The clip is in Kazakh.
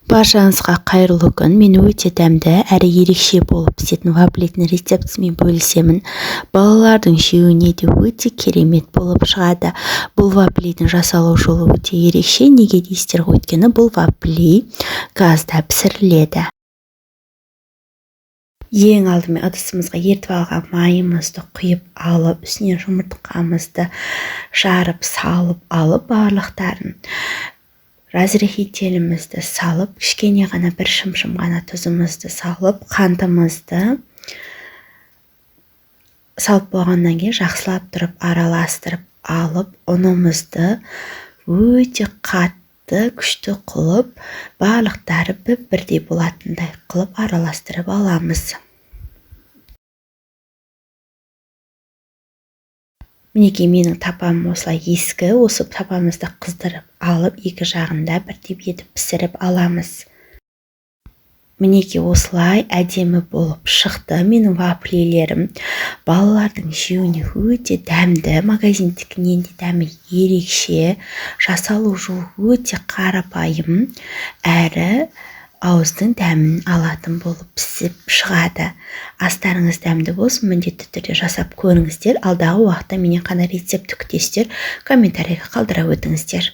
Баршаңызға қайырлы күн. Мен өте дәмді әрі ерекше болып пісетін вафлидің рецептісімен бөлісемін. Балалардың жеуіне де өте керемет болып шығады. Бұл вафлидің жасалу жолы өте ерекше. Неге дейсіздер ғой? Өйткені бұл вафли газда пісіріледі. Ең алдымен ыдысымызға ертіп алған майымызды құйып алып, үстіне жұмыртқамызды жарып салып алып, барлықтарын разрыхителімізді салып, кішкене ғана бір шымшым ғана тұзымызды салып, қантымызды салып болғаннан кейін жақсылап тұрып араластырып алып, ұнымызды өте қатты күшті қылып, барлықтары бір-бірдей болатындай қылып араластырып аламыз. Мінекей, менің тапам осылай ескі, осы тапамызды қыздырып алып, екі жағында бірдей етіп пісіріп аламыз. Мінекей, осылай әдемі болып шықты менің вафлилерім. Балалардың жеуіне өте дәмді, магазиндікінен де дәмі ерекше, жасалу жолы өте қарапайым, әрі ауыздың дәмін алатын болып пісіп шығады. Астарыңыз дәмді болсын, міндетті түрде жасап көріңіздер. Алдағы уақытта менен қандай рецепт күтесіздер, комментарийге қалдыра өтіңіздер.